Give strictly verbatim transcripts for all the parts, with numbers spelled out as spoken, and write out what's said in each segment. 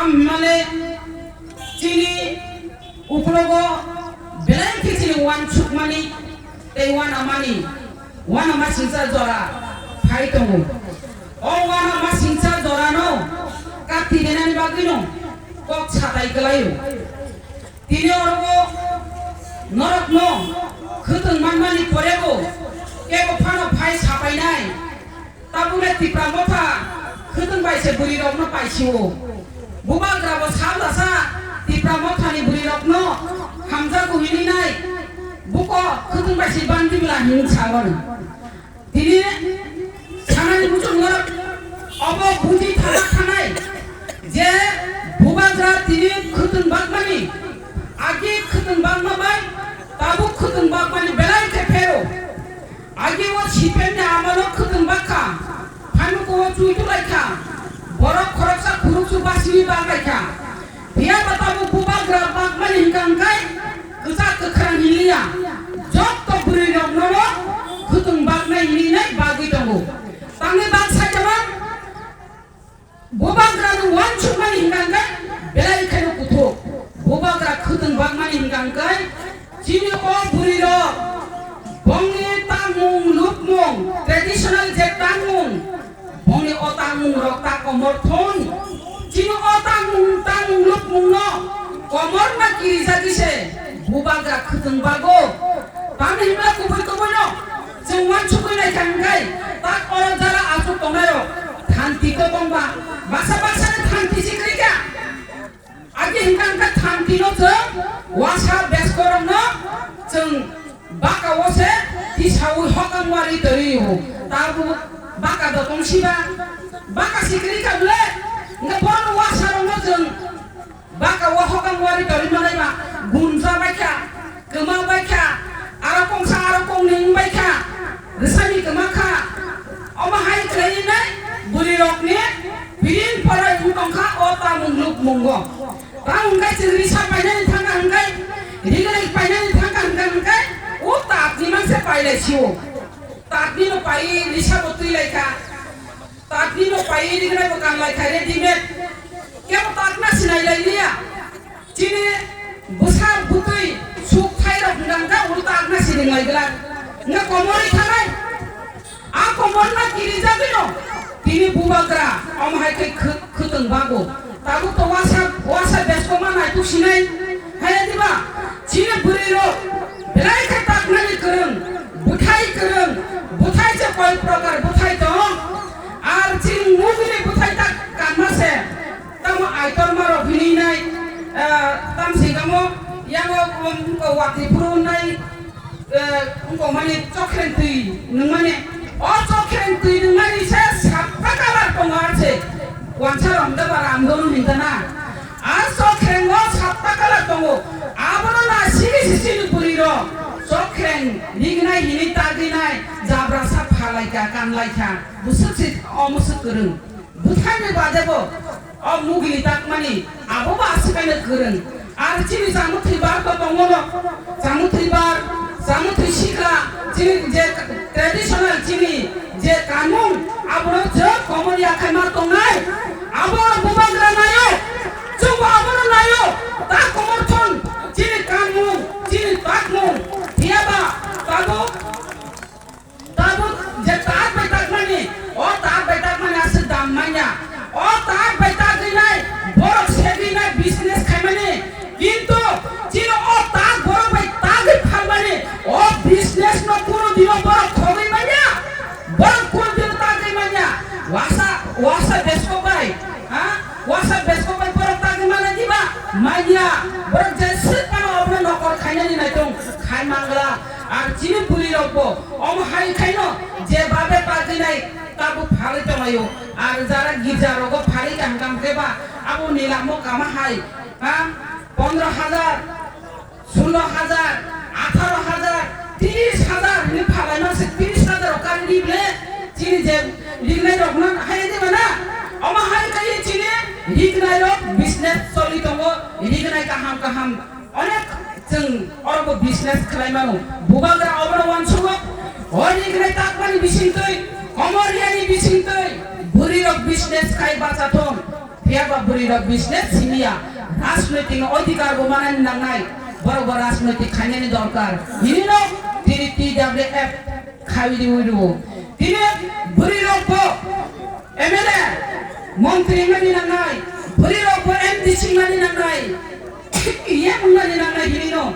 Himale chini uklogo belai khe chini uansukmani tei uanamani, uanamasingcha jora phai tongo. O uanamasingcha jorano kati renani bagwino kok satai kwlaio. Tini orogo norokno khwtwng manmani porego kebo phano phai sapainai. Tabukle Tipra Motha khwtwng bai se bwrwirokno paisio. Bubagrabo sal dasa Tipra Mothani bwrwirokno hamjago hinwi nai. Buko khwtwng bai se bandi bwla hinwi sago. Tini sanani muchungno obo buji thana thanai je Bubagra tini khwtwng bakmani, agi khwtwng bakma bai tabuk khwtwng bakmani belai khe phero. Agi o C P M ni amalo khwtwng bakha, phanuko o chui tulaikha, borok khoroksa khuruksu basini banglaikha. Phiya ba tabuk Bubagra bakmani hwnkha hwnkhe kwchak kwkhrang hinliya, jotto bwrwirokno khwtwng baknai hinwi bagwi tongo. Tangwi baksa jemon Bubagrano uansukmani hwnkha hwnkhe belai kheno kuthuk. Bubagra khwtwng bakmani hwnkha hwnkhe chini o bwrwirok bongni tangmung lukmung, traditional je tangmung, bongni o tangmungrok ta komor thun. Chini o tangmung, tangmung lukmungno komorma kirijagwi se Bubagra khwtwng bago. Tamni hwnba kubui kubuino chwng uansukwi naikha hwnkhe, tak oro jara achuk tongnairok thanti to tongba, baksa baksani thanti si kwrwikha. Agi hwnkha hwnkhe thanti no chwng uasa beskorokno chwng baka o se tisaui hokang wari twi o. Tabuk baka do tong siba, baka si kwrwi kha bwle. Hwnkhe borok uasa rokno chwng baka o hokang wari twi manai ba gunja bai kha. Kwma bai kha, aro kongsa aro kongni wng bai kha, rwsani kwma kha. Omo hai khlaiwi nai bwrwirokni biring poroi wng tong kha o tamung lukmungo. Tamo hwnkhe chwng risa painani thangkha hwnkhe, rigwlai painani thangkha hwnkhe, hwnkhe o tatni manse pailai sio. Tatni no paiwi risa bo twi lai kha. Tatni no paiwi rigwlai bo kan lai kha readymade. Kebo tatna sinai lai liya. Chini bwsa bwtwi suk thairok hwnkha hwnkhe ul takna siring lai glak. Hwnkhe komorwi thanai. A komorna kirijagwino tini Bubagra omo hai khe khw-, khwtwng bago. Tabuk to uasa, uasa beskokma naituk sinai. Haya diba? Chini bwrwirok belai khe taknani kwrwng, bwthai kwrwng, bwthai se koi prokar bwthai tong. Ar chini mugni bwthai tak kanma se. Tamo aitor marok hinwi nai, ah, tamsi tamo yango, um, watwi phuru nai, eh, wngkok mani chokhreng twi nwngmani. O chokhreng twi nwngmani se satta colour tongo, ar se wansa romda ba ramdon hinta na. A chokhreng o satta colour tongo. Abono na sini sisini bwrwi rok chokhreng rignai hinwi tagwi nai jabra sa phalai kha, kanlai kha. Bwswk se omo swk kwrwng. Bwthangni bade bo o mugini takmani abo bo aswk kaino kwrwng. Ar chini chamung thwibar bo tongo no, chamung thwibar, chamung thwi sikla, chini je traditional chini je kanmung, abono je komor yakhai ma tongnai, abo Bubagra naio, chwngbo abono naio, ta komor thon chini kanmung, chini takmung, phiyaba tabuk Tabuk je tak bai takmani, o tak bai takmani aswk dam manya. O tak bai tagwi nai, borok segwi nai business khaimani. Kintu chini o tak borok bai tagwi phalmani, o business no kunu dino borok khogwi manya. Borok kunu dino tagwi manya. Wasa, wasa beskok bai, ha? Wasa beskok bai borok tagwi manya diba? Manya. Borok je swk phano obono nokol khainani naitung, khai mangla. Ar chini bwrwi rok bo omo hai khaino je babe pagwi nai tabuk phalwi tonglaio. Ar jara girja rogo phalwi kaham kaham khe ba abo ni lamo kama hai, ha, pondro hajar, sulo hajar, atharo hajar, tris hajar hinwi phalai ma se tris hajar o kari rible chini je rignai rok no hai de mana omo hai kaiye chini rignai rok business choli tongo, rignai kaham kaham. Onek chwng oro bo business khlai mano. Bubagra obono uansugo. O rignai takmani bisingtwi, komor yani bisingtwi, bwrwi rok business khai bacha thung. Phiya ba bwrwi rok business simiya, rajnoitik ni odhikar bo manani nangnai, borok bo rajnoitik khainani dorkar. Hinino tini T W F khawi riwi rwo. Tini bwrwi rok bo M L A, montri wngmani nangnai, bwrwi rok bo M D C wngmani nangnai, E M wngmani nangnai hinino.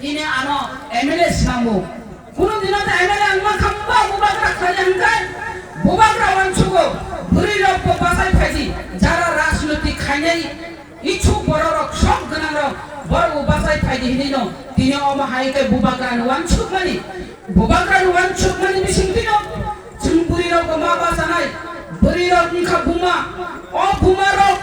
Tini ano M L A swnamgo. Kunu dino ta M L A wngma kha ba bubagra khlai hwnkhe bubagra uansugo. Bwrwi rok bo bachai phaidi, jara rajnoitik khainai ichuk borok rok sok gwnang rok borok bo bachai phaidi hinino. Tini omo hai khe bubagra ni uansukmani, bubagra ni uansukmani bising tino. Chwng bwrwi rok bo ma bachanai, bwrwi rok wngkha buma. O buma rok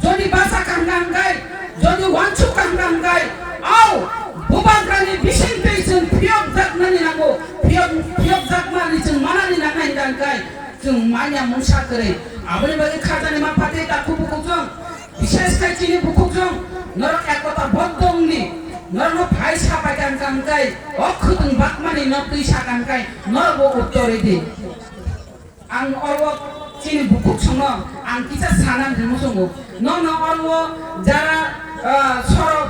jodi bacha kaham kaham khai, jodi uansuk kaham kaham khai, au bubagrani bising twi chwng phiyok jaknani nango, phiyok, phiyok jakmani chwng manani nangnai hwnkha hwnkhe chwng manya mungsa kwrwi. Aboni bagwi khajani ma phatwi ta kubukuchwng. Bishesh khai chini bukhukjwng norok ekota boddo wngdi, norokno phai sapai kha hwnkha hwnkhe o khwtwng bakmani no twi sakha hwnkhe norok bo uttor rwdi. Ang oro chini bukhuk songno ang kisa sana hinwi muchungo. Nono oro jara, ah, sorok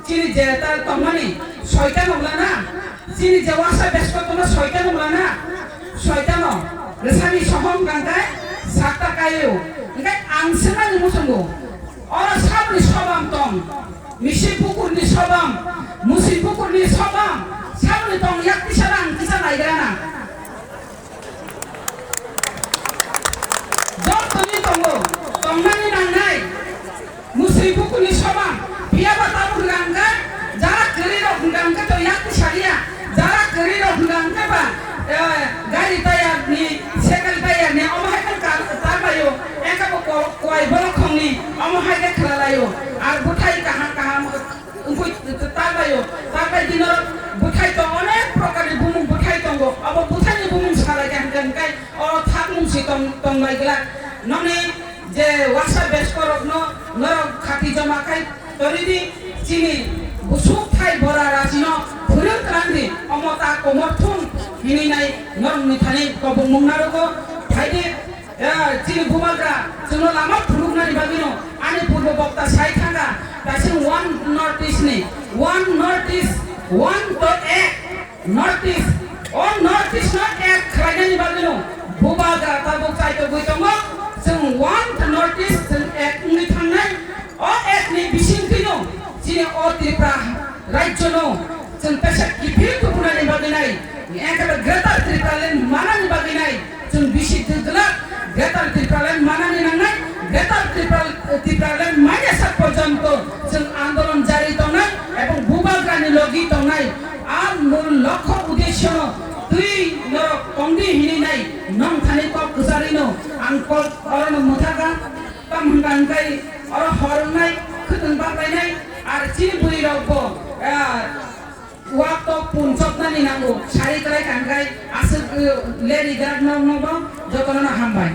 chini je ta tongmani soitan wngla na, chini je wasa besko tongma soitan wngla na, soitano rwsani sohom kangkhe sakta kaio. Hwnkhe ang swngmani muchungo. Oro saboni sobam tong, misi bukurni sobam, musi bukurni sobam, saboni tong yak tisa rang tisa naigrana. Jottoni tongo, tongnani nangnai, musi bukurni sobam, phiya ba tabuk rang khe, jara kwrwi rok hwnkha hwnkhe to yak tisa liya. Jara kwrwi rok hwnkha hwnkhe ba, eh, gari tayar ni, cycle tayar ni, omo hai khe kar-, tar baio, engkha bo ko-, kowai borok khong ni, omo hai khe khwlalaio. Ar bwthai kaham kaham wngwi tar baio. Tar bai di norok bwthai tong, onek prokar ni bumung bwthai tongo. Abo bwthai ni bumung salai khe hwnkha hwnkhe o thak mung si tong, tong lai glak. Noni je wasa besko rokno norok khati joma khai Toridi chini busuk thai bora rajino phwrwng twlang di, omo ta komor thung hinwi nai norokni thani kobong mung narogo. Phaidi, eh, chini bubagra chwngno lama phunuknani bagwino ani purbo bokta sai thangkha, kaisa One North East ni, One North East, one to ek. North East, o North East no ek khlainani bagwino bubagra tabuk chaitogwi tongo. Chwng one North East, chwng ek wngwi thangnai. O ek ni bisingtwino chini o Tripura rajyono chwng teisa kiphil tubunaini bagwi nai, ekhabai Greater Tipraland manani bagwi nai. Chwng bisi twdwlak Greater Tipraland manani nangnai, Greater Tipra-, Tipraland manya sak porjonto chwng andolon jari tongnai ebong bubagrani logi tongnai. A mul lokho uddesyono twi norok tongdi hinwi nai nong thani kok kwcharwino ang kok orono mwthakha. Tamo hwnba hwnkhe oro hor wngnai, khwtwng baklainai, ar chini bwrwirokbo, ah, Wak tok pun chopnani nango, sari kwlai kangkrai, aswk, uh, leri grak nok nobo jotono no hambai.